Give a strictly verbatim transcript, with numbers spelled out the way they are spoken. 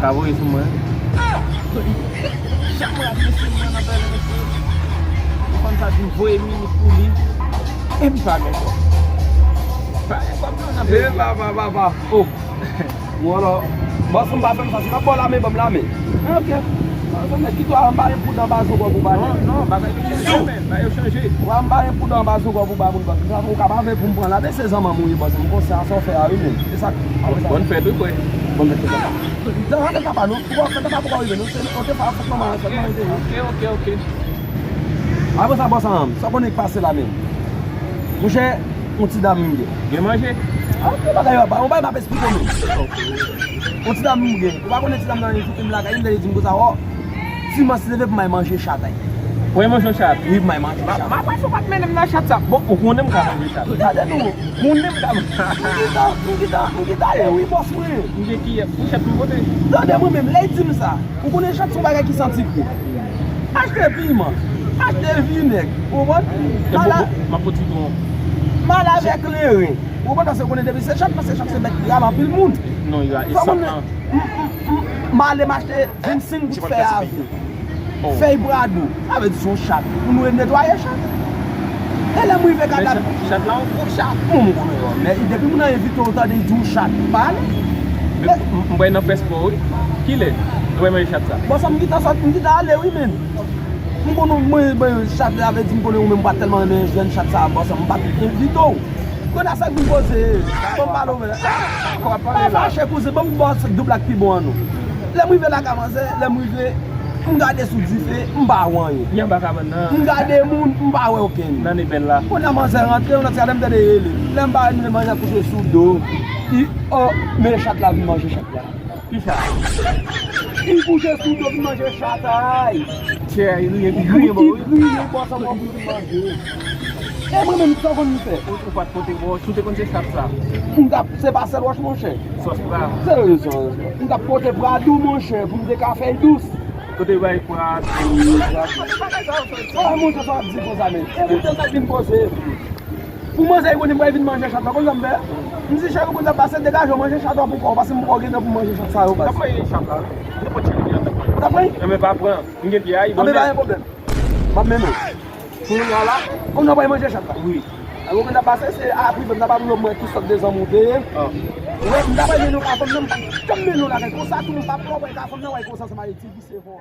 Sa voye sou mwen. Chak mwen ap mesye mwen nan bèl mesye. Fanm sa di m voye minit pou li. E m pa gen kòb. Pa gen kòb non nan peyi. E papa, papa. Oh. Ou alò, bòs m pa fè m sa, si m ap ba w lame, ban m lame. Ok. Sa, sa, men kite w anba yon poud anba zo kò pou pa. Non, non, bagay yo chanje, men, bagay yo chanje. Ou anba yon poud anba zo kò pou ba moun bòs. Ou ka pa vle pou m pran la, men se zanmanm ou ye bòs. M konsa sa w fè a wi, men. E sa. Bòn fèt wi, frè. Bòn fèt, frè. Sa, sa, sa pa nou. Ou fè sa pou rive, nou. Se, ok, pa fòk manman, fòk manman te. Ok, ok, ok. Apre sa, bòs an, sa konnen k pase la menm. Monchè, yon ti dam m gen. Gen manje? Ah, yon bagay yo pa, yon bagay m ap esplike w menm. Yon ti dam m gen. Ou pa konnen ti dam nan, li fout m lakay, li di m konsa, oh, dimanch se leve pou m al manje chat ay. Ou al manje yon chat? Wi, pou m al manje chat. Ma, ma, ma, fò w pa t mennen m nan chat sa. Bon, ou konnen m ka manje chat. Tande nou. Konnen m ka manje chat. M gentan, m gentan, m gentan ye, wi, bòs mwen. M gen kiyès? Fouchèt m pote. Tande mwen menm, lè l di m sa. Ou konnen chat se yon bagay ki santi gwo. Achte piman, achte vinèg, ou konprann? M ap pot sitwon. M al avèk kleren. Ou konprann, paske ou konnen depi se chat, paske chat se bèt ki rale anpil moun. Non, y a, e sa, m, m, m, m ale m achte vennsenk gout fèy avyon. Fèy bradou, sa vle di se yon chat. Pou nou netwaye chat. E lè m rive kadav. Chat la, yon gwo chat. Bon, m konnen, men depi moun nan envite w, tande, l di w chat, pa ale. M, m, m pral nan fè spò, wi. Kilè? Ou pral manje chat sa? Bon, sa m gentan sot, m gentan ale, wi, men. M konnen mwen, mwen, chat la vle di m konnen ou menm ou pa t tèlman renmen jèn chat sa, bòs, m pa t envite w. Kounye a sa k vin poze, ban m pale w, men. Pa fache, kouzen, ban m ba w doub la k pi bon an non. Lè m rive lakay manzè, lè m rive, m gade sou dife, m pa wè anyen. Li anba kabann nan. M gade moun, m pa wè okenn. Nan nebèl la. Kounye a manzè rantre, yon lòt gade m tande rele. Lè m pa wè manzè kouche sou do. Li, oh, men chat la vin manje chat la. Kisa? Li kouche sou do vin manje chat ay. Chè a, li griyen, li griyen, bò, li griyen, bò, sa mwen vin manje. E mwen menm, sa w konn m fè? Ou, ou pa t pote bò, si w te konn se chat sa. M t ap, se pa sèl wòch, monchè. Sòs pra. Serye, serye. M t ap pote pradou, monchè, pou m te ka fè l dous. Kote bay pradou. Ah, monchè, sa w ap di konsa, men. E monchè, sa k vin poze. Pou manzè, li konnen m pral vin manje chat la, konn sa m fè? M di, cheri, ou konn sa k pase, degaje w manje chat la pou kò w, paske m poko gentan pou manje chat sa yo, baz. Kòman ye chat la? Nenpòt chat ki an tap pran. Tap pran? Enben pa pran. M gen pye a, li donnen. Anben pa gen pwoblèm. M ap mennen w. Kounye a la, kounye a w pral manje chat la. Wi. Alò, ou konn sa k pase, se apre, m t ap ap mwen ki sòt de zanmi w te ye. Ah. Ou wè, m t ap mennen w ka fanm nan, m pa t janm mennen w lakay konsa, tou m p ap wè w ka fanm nan, wè konsa, sa m ale ti vise fò.